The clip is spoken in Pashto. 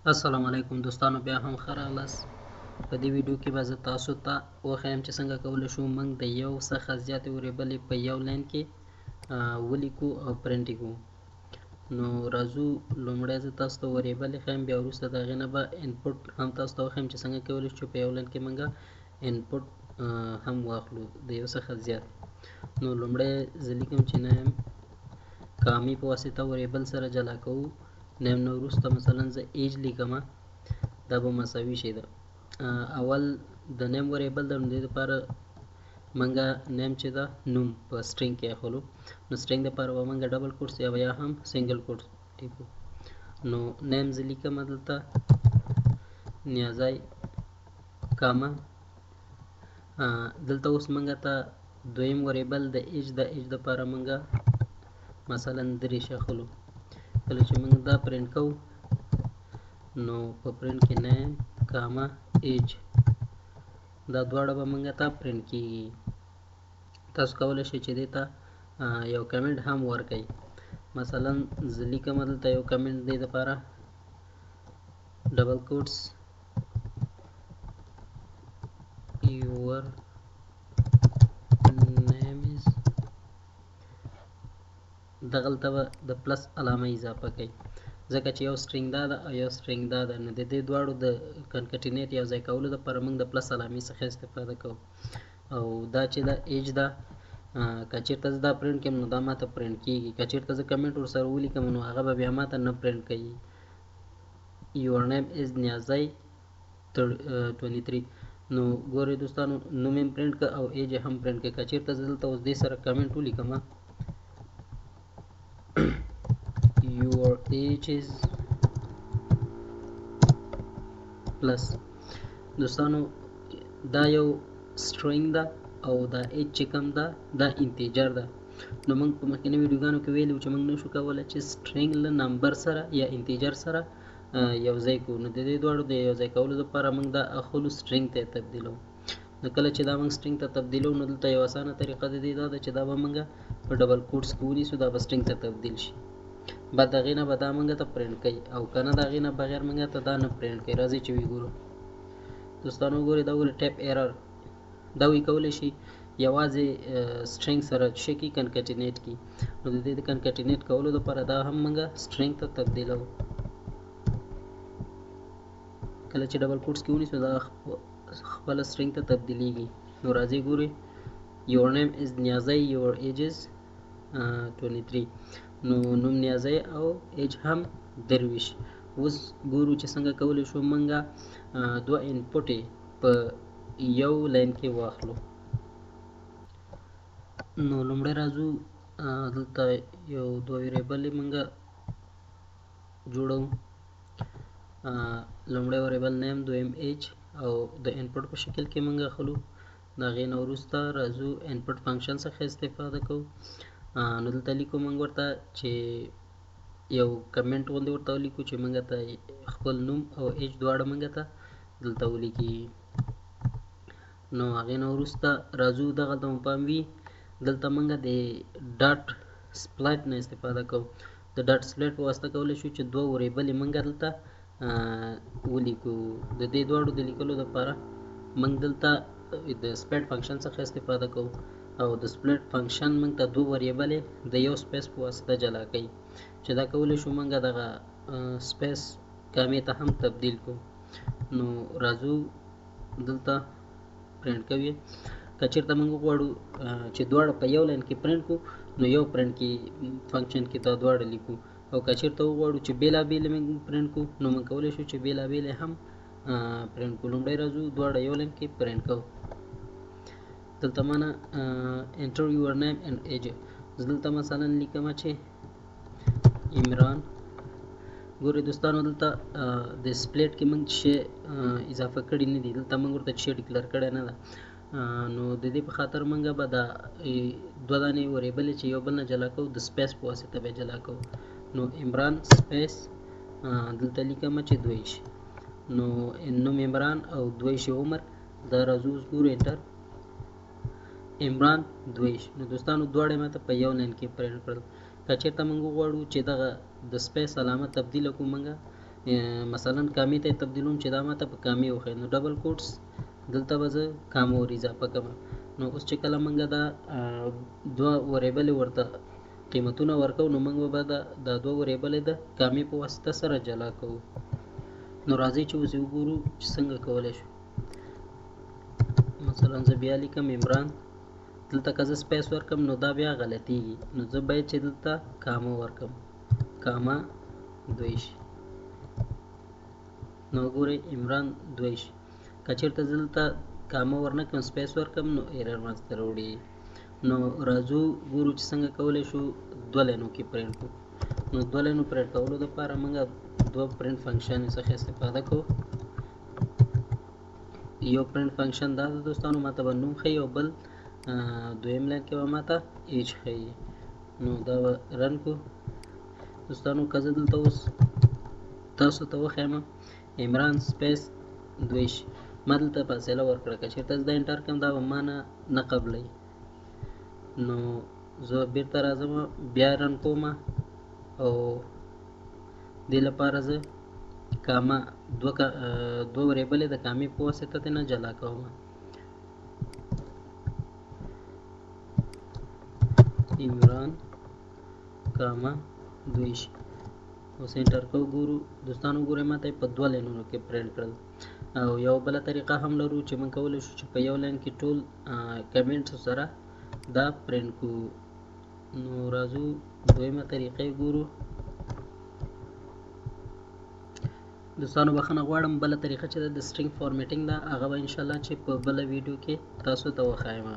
السلام علیکم دوستانو، بیا هم ښه راغلاست. په دې ویډیو کې به زه تاسو ته وښیم چې څنګه کولی شو موږ د یو څخه زیاتې variable په یو line کې ولیکو او پرنټ یې کړو. نو راځو، لومړی زه تاسو ته variable ښیم، بیا وروسته د هغې نه به input هم تاسو ته وښیم چې څنګه کولی شو په یو line کې موږ input هم واخلو د یو څخه زیات. نو لومړی زه لیکم چې name کامې په واسطه variable سره جلا کوو. name نه وروسته مثلا زه age لیکم، دا به مساوي شي. ده اول د name variable د دې لپاره موږ name چې ده نوم په string کې اخلو، نو string لپاره به موږ double quotes یا هم single quotes لیکو. نو name زه لیکم دلته نیازی کامه. دلته اوس موږ ته دویم variable د age، د age لپاره موږ مثلا 23 اخلو. کله چې موږ دا پرنټ کوو نو په پرنټ کې name کامه age دا دواړه به موږ ته پرنټ کیږي. تاسو کولی شئ چې دې ته یو کمنټ هم ورکړئ. مثلا زه لیکم دلته یو کمنټ دې دپاره double quotes your name is، دغلته به د plus علامه اضافه کوي، ځکه چې یو string دا ده او یو string دا ده. نو د دې دواړو د concatenate یو ځای کولو دپاره موږ د plus علامې څخه استفاده کوو. او دا چې دا age ده، که چېرته زه دا پرنټ کړم نو دا ماته پرنټ کیږي، که چېرته زه کمنټ ورسره ولیکم نو هغه به بیا ماته نه پرنټ کوي. your name is نیازی 23. نو ګورئ دوستانو، نوم یې پرنټ که او age یې هم پرنټ کړه. که چېرته زه دلته اوس دې سره کمنټ ولیکم your age is plus، دوستانو دا یو string ده او دا age چې کوم ده دا integer ده. نو موږ په مخکینی ویډیوګانو کې ویلي وو چې موږ نشو کولی چې string له number سره یا integer سره یو ځای کړو. نو د دې دواړو د یو ځای کولو لپاره موږ دا اخلو string ته یې تبدیلوو. نو کله چې دا موږ string ته تبدیلوو نو دلته یو اسانه طریقه د دې دا ده چې دا به موږ په double quotes کې ونیسو، دا به string ته تبدیل شي. بعد د هغې نه به دا موږ ته پرنټ کوي، او که نه د هغې نه بغیر موږ ته دا نه پرنټ کوي. راځئ چې وګورو دوستانو. وګورئ دا وګورئ type error، دا وی کولی شي یوازې string سره څه کي concatenate کي. نو د دې د concatenate کولو لپاره دا هم موږ string ته تبدیلوو. کله چې double quotes کې ونیسو دا خپله string ته تبدیلیږي. نو راځئ ګورئ your name is نیازی، your age is 23. نو نوم نیازی او age هم 23. اوس ګورو چې څنګه کولی شو موږ دوه input په یو line کې واخلو. نو لومړی راځو دلته یو دوه variable موږ جوړو. لومړی variable name، دویم age، او د input په شکل کې موږ اخلو. د هغې نه وروسته راځو input function څخه استفاده کوو. نو دلته لیکو موږ ورته چې یو کمنټ غوندې ورته ولیکو چې موږ ته خپل نوم او age دواړه موږ ته دلته ولیکي. نو هغې نه وروسته راځو دغلته مو پام وي، دلته موږ د dot split نه استفاده کوو. د dot split په واسطه کولی شو چې دوه variable موږ دلته ولیکو. د دې دواړو د لیکلو دپاره موږ دلته د split function څخه استفاده کوو، او د split function موږ ته دوه variable د یو space په واسطه جلا کوي، چې دا کولی شو موږ دغه space کامې ته هم تبدیل کړو. نو راځو دلته پرنټ کوي. که چېرته موږ وغواړو چې دواړه په یو line کې پرنټ کړو نو یو پرنټ کې function کې دا دواړه لیکو، او که چېرته وغواړو چې بېلابېلې موږ پرنټ کړو نو موږ کولی شو چې بېلابېلې هم پرنټ کړو. لومړی راځو دواړه یو line کې پرنټ کوو. دلته مانه enter your name and age، زه دلته مثلا لیکم چې عمران. ګورئ دوستانو، دلته د split کې موږ څه اضافه کړي نه دي، دلته موږ ورته څه declare کړی نه ده. نو د دې په خاطر موږ به دا دوه دانې variable چې یو بل نه جلا کوو د space په واسطه به جلا کوو. نو عمران space دلته لیکم چې 22. نو نوم عمران او 22 عمر. دا راځو اوس ګورو enter عمران 22. نو دوستانو دواړه ماته په یو line کې پرنټ کړل. که چېرته موږ وغواړو چې دغه د space علامه تبدیله کړو موږ مثلا کامې ته تبدیلوم چې دا ماته په کامې وښیي، نو double quotes دلته به زه کامه ور اضافه کړم. نو اوس چې کله موږ دا دوه variable ورته قیمتونه ورکوو، نو موږ به دا دوه variable د کامې په واسطه سره جلا کوو. نو راځئ چې اوس یې وګورو چې څنګه کولی شو. مثلا زه بیا لیکم عمران، دلته که زه space ورکم نو دا بیا غلطیږي، نو زه باید چې دلته کامه ورکم، کامه دویش. نو ګورئ عمران دویش. که چېرته زه دلته کامه ورنه کړم، space ورکم، نو error منځته راوړي. نو راځو ګورو چې څنګه کولی شو دوه لاینو کې پرینټ کړو. نو دوه لاینو پرینټ کولو دپاره موږ دوه print function څخه استفاده کوو. یو print function دا ده دوستانو، ماته به نوم ښیي، او بل دویم لاین کې به ماته age ښیي. نو دا به run کړو دوستانو. که زه دلته اوس تاسو ته وښیم عمران space دویش، ما دلته فاصله ورکړه، که چېرته زه دا enter کړم دا به ما نه قبلوي. نو زه بیرته راځم بیا run کوم، او دې لپاره زه کامه دوه variable د کامې په واسطه ترې نه جلا کوم. عمران کامه دویش، اوس enter کوو. ګورو دوستانو، ګورئ ما ته یې په دوه لاینونو کې پرینټ کړل. او یو بله طریقه هم لرو چې موږ کولی شو چې په یو لاین کې ټول comment سره دا پرینټ کړو. نو راځو دویمه طریقه یې ګورو. دوستانو بخښنه غواړم، بله طریقه چې ده د string formatting ده، هغه به انشاءالله چې په بله ویډیو کې تاسو ته وښایم.